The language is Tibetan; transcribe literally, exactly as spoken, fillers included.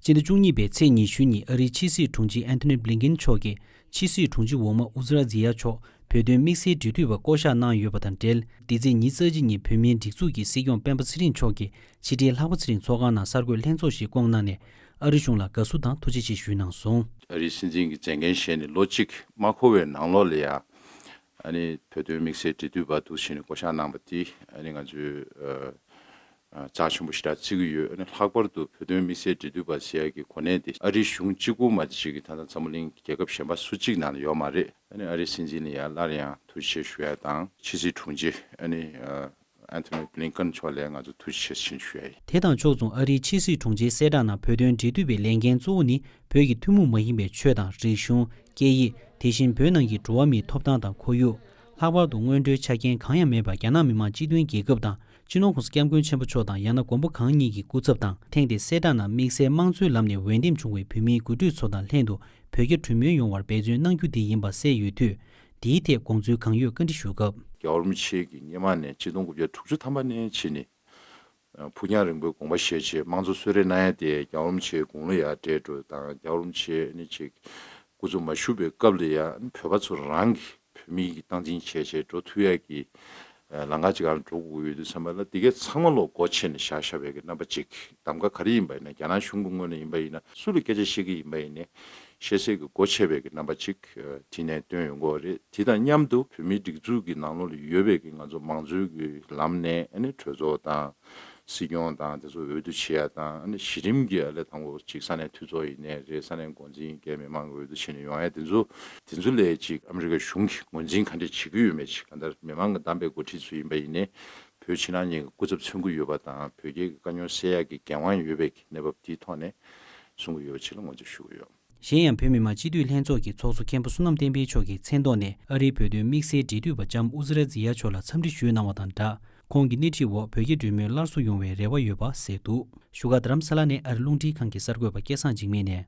སྤྱི་ཟླ་བཅུ་གཉིས་པའི་ཚེས་ཉི་ཤུ་ཉིན་ཨ་རིའི་ཕྱི་སྲིད་དྲུང་ཆེ་ཨན་ཐོ་ནི་བྷི་ལིན་ཀིན་མཆོག་གིས་ཕྱི་སྲིད་དྲུང་ཆེ་འོག་མ་ཨུ་ཛི་ར་ཛི་ཡ་མཆོག་བོད་དོན་དམིགས་བསལ་འབྲེལ་མཐུད་པ་བསྐོ་གཞག་གནང་ཡོད་པ་དང་འབྲེལ། འདི་ཚེས་ཉི་ཤུ་རྩ་གཅིག་ཉིན་བོད་མིའི་སྒྲིག་འཛུགས་ཀྱི་སྲིད་སྐྱོང་སྤེན་པ་ཚེ་རིང་མཆོག་གིས་ཕྱི་དྲིལ་ལྷག་པ་ཚེ་རིང་ཚོགས་ཁང་ནང་གསར་འགོད་ལྷན་ཚོགས་ཤིག་བསྐོངས་གནང་ནས། ཨ་རི་གཞུང་ལ་དགའ་བསུ་དང་ཐུགས་རྗེ་ཆེ་ཞུས་གནང་སོང་། ཨ་རིའི་སྲིད་འཛིན་གྱི་མཛད་འགན་བཞེས་ནས་ལོ་གཅིག་མ་འཁོར་བའི་ནང་ལོགས་ལ་ཡ། ཨ་ནི་བོད་དོན་དམིགས་བསལ་འབྲེལ་མཐུད་པ་འདུག་བྱས་ནས་བསྐོ་གཞག་གནང་པ་དེ་ཨ་ནི་ང་ཚོས་ཨ། ཨ། རྩ་ཆེན་པོ་ཞེ་དྲག་བརྩི་གི་ཡོད། ཨ་ནི་ལྷག་པར་དུ་བོད་དོན་དམིགས་བསལ་འབྲེལ་མཐུད་པ་ཟེར་ཡག་གི་གོ་གནས་དེ་ཨ་རིའི་གཞུང་གཅིག་པུ་མ་གཏོགས་ཅིག་གི་ད་ལྟ་འཛམ་བུ་གླིང་རྒྱལ་ཁབ་གཞན་པ་སུ་གཅིག་ནང་ལ་ཡོད་མ་རེད། ཨ་ནི་ཨ་རིའི་སྲིད་འཛིན་ལ་ཡང་སླར་ཡང་ཐུགས་རྗེ་ཆེ་ཞུ་ཡ་དང་། ཕྱི་སྲིད་དྲུང་ཆེ་ཨ་ནི་ཨ། ཨན་ཐོ་ནི་བྷི་ལིན་ཀིན་མཆོག་ལ་ང་ཚོ་ཐུགས་རྗེ་ཆེ་ཞུ་ཡ་ཡིན། དེ་དང་ཕྱོགས་མཚུངས་ཨ་རིའི་ཕྱི་སྲིད་དྲུང་ཆེའི་གསལ་བསྒྲགས་ནང་བོད་དོན་འབྲེལ་མཐུད་པའི་ལས་འགན་གཙོ་བོ་ནི་བོད་ཀྱི་ཐུན་མོང་མ་ཡིན་པའི་ཆོས་དང་རིག་གཞུང་། སྐད་ཡིག་དེ་བཞིན་བོད་ནང་གི་འགྲོ་བ་མིའི་ཐོབ་ཐང་དང་ཁོར་ཡུག་ལྷག་པར་དུ་སྔོན་འགྲོའི་ཆ་རྐྱེན་གང་ཡང་མེད་པར་རྒྱ་ནག་མི་དམངས་སྤྱི་མཐུན་རྒྱལ་ཁབ་དང་། སྤྱི་ནོར་༸གོང་ས་༸སྐྱབས་མགོན་ཆེན་པོ་མཆོག་དང་ཡང་ན་མགོན་པོ་གང་ཉིད་ཀྱི་སྐུ་ཚབ་དང་། ཐེངས་འདིའི་གསལ་བསྒྲགས་ནང་དམིགས་བསལ་དམངས་གཙོའི་ལམ་ནས་འོས་འདེམས་བྱུང་བའི་བོད་མིའི་འགོ་ཁྲིད་ཚོ་དང་ལྷན་དུ་བོད་རྒྱ་གྲོས་མོལ་ཡོང་བར་འབད་བརྩོན་གནང་རྒྱུ་དེ་ཡིན་པ་གསལ་ཡོད་དུས། འདིའི་ཐད་དགོངས་ཚུལ་གང་ཡོད་བཀའ་འདྲི་ཞུ་སྐབས། རྒྱལ་བ་རིན་པོ་ཆེ་གི་སྔོན་མ་ནས་ཆིག་སྟོང་དགུ་བརྒྱ་དྲུག་ཅུ་ཐམ་པ་ནས་བྱས་ནས། ཕུགས་རྒྱང་རིང་པོའི་དགོངས་པ་བཞེས་བྱས་དམངས་གཙོ་གསོལ་རས་གནང་ཡ་དེ་རྒྱལ་བ་རིན་པོ་ཆེའི་དགུང་ལོ་ཡར་བགྲེས་འགྲོ་དང་རྒྱལ་བ་རིན་པོ་ཆེ་ནི་ཅིག་སྐུ་ཚབ་མ་བཞུགས་པའི་སྐབས་ལ་ཡང་བོད་པ་ཚོ་རང་གི་བོད་མི་གི་སྟངས་འཛིན་བྱས་བྱས་འགྲོ་ཐུབ་ཡ་གི་ལམ་ཁ་ཅིག་ག་ལ་འགྲོ་དགོས་ཀྱི་ཡོད་དུས་ཙམ་པ་ལ་དེ་གའི་ཚང་མ་ལོག་སྒོ་ཕྱེ་ནས་བཞག་བཞག་པའི་གི་རྣམ་པ་ཅིག་གདམ་ག་ག་རེ་ཡིན་པ་ཡིན་ན་རྒྱ་ནག་གཞུང་གི་ངོས་ནས་ཡིན་པ་ཡིན་ན་སུ་ལ་སྐད་ཆ་བཤད་ཀྱི་ཡིན་པ་ཡིན་ནའི་བཤད་སའི་གི་སྒོ་ཕྱེ་བའི་གི་རྣམ་པ་ཅིག་དེ་ནས་སྟོན་ཡོང་གི་ཡོད་རེད། དེ་དང་མཉམ་དུ་བོད་མིའི་སྒྲིག་འཛུགས་ཀྱི་ནང་ལོགས་ལ་ཡོད་པའི་གི་ང་ཚོ་མང་གཙོའི་གི་ལམ་ནས་ཨ་ནི་གྲོས་ཚོགས་དང་། སྲིད་སྐྱོང་དང་དེ་ཚོ་འོས་བསྡུ་བྱེད་ཡ་དང་། ཨ་ནི་གཞི་རིམ་གྱི་ཨ་ལས་དང་པོ་ཅིག་ས་གནས་འཐུས་ཚོགས་ཡིན་ནའི་རེད། ས་གནས་འགོ་འཛིན་རྒྱ་མི་མང་གི་འོས་བསྡུ་བྱས་ནས་ཡོང་ཡ་དེ་ཚོ་དེ་ཚོ་ལས་ཅིག་ཨ་མི་རི་ཀའི་གཞུང་གིས་ངོས་འཛིན་ག་འདྲས་བྱེད་ཀྱི་ཡོད་མེད་ཅིག་གང་ལྟར་མི་མང་གི་བདམས་པའི་འགོ་ཁྲིད་ཚོ་ཡིན་པ་ཡིན་ནའི་བོད་ཕྱི་ནང་གཉིས་ཀྱི་སྐུ་ཚབ་མཚོན་གྱི་ཡོད་པ་དང་བོད་རྒྱའི་གི་དཀའ་རྙོག་སེལ་ཡ་གི་འགན་དབང་ཡོད་པའི་གི་གནས་བབ་དེའི་ཐོག་ནས་གསུང་གི་ཡོད་པ་ཅིག་ལ་ངོས་འཛིན་ཞུ་གི་ཡོད། གཞན་ཡང་བོད་མི་མང་སྤྱི་འཐུས་ལྷན་ཚོགས་ཀྱི་ཚོགས་གཙོ་མཁན་པོ་བསོད་ནམས་བསྟན་འཕེལ་མཆོག་གིས་མཚན་ཐོག་ནས་ཨ་རིའི་བོད་དོན་དམིགས་བསལ་འབྲེལ་མཐུད་པ་ལྕམ་ཨུ་ཛི་ར་ཛི་ཡ་མཆོག་ལ་འཚམས་འདྲི་ཞུས་གནང་བ་དང་སྦྲགས། ཁོང་གི་སྣེ་ཁྲིད་འོག་བོད་རྒྱ་གྲོས་མོལ་སླར་གསོ་ཡོང་བའི་རེ་བ་ཡོད་པ་གསལ་འདུག་བཞུགས་སྒར་རྡ་རམ་ས་ལ་ནས་ཨ་རི་རླུང་འཕྲིན་ཁང་གི་གསར་འགོད་པ་སྐལ་བཟང་འཇིགས་མེད་ནས།